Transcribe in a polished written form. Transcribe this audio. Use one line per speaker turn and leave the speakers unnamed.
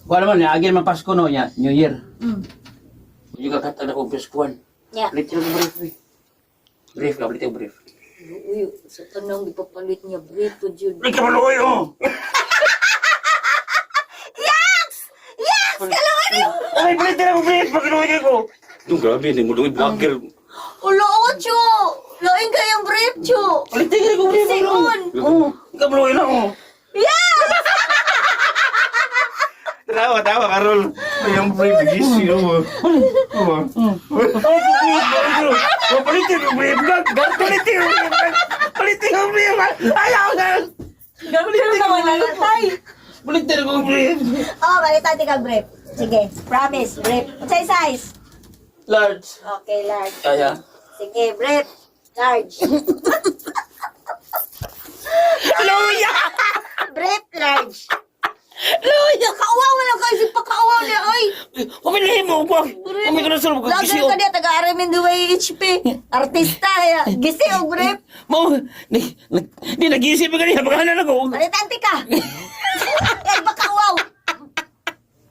Kuha naman, niagi naman Pasko no, nya, New Year. Yung kakatag na kong Paskuan.
Nya.
Palit yung brief eh. Brief ka, palit yung brief.
Uy, sa tanong gipapalit niya brief to jud.
Ay, kamaluoy oh!
Yaks! Yaks! Kalawan niyo!
Ay, palit na akong brief! Pagkinuwi ko! Yung grabe, hindi mo doon vlogger.
Ulo ko, Chu! Lain kayong brief, Chu!
Palit na akong brief!
Sigon!
Oo, kamaluoy na oh.
Yes!
Tawa, tawa, Karol. Ay, ang brief, gising mo. Oh.
Ay, palit yung brief! Palit yung brief! Palit yung brief! Ayaw na!
Ganun naman nalatay.
Palit na akong brief!
Oh, balitan ka brief. Sige, promise, brief. Unsay size?
Large.
Okay, large.
Kaya.
Sige, brief. Large.
Luya!
Brief, large.
Luya!
Kauwaw na lang kayo, si pakauwaw niya, oy!
Pamilihin mo ko! Kami ko na sulog ko.
Vlogger ka niya, taga Aramin Duway HP. Artista, kaya gisi og brief.
Mo, di, di nag-iisip ka niya, baka na ako.
Balitan ka.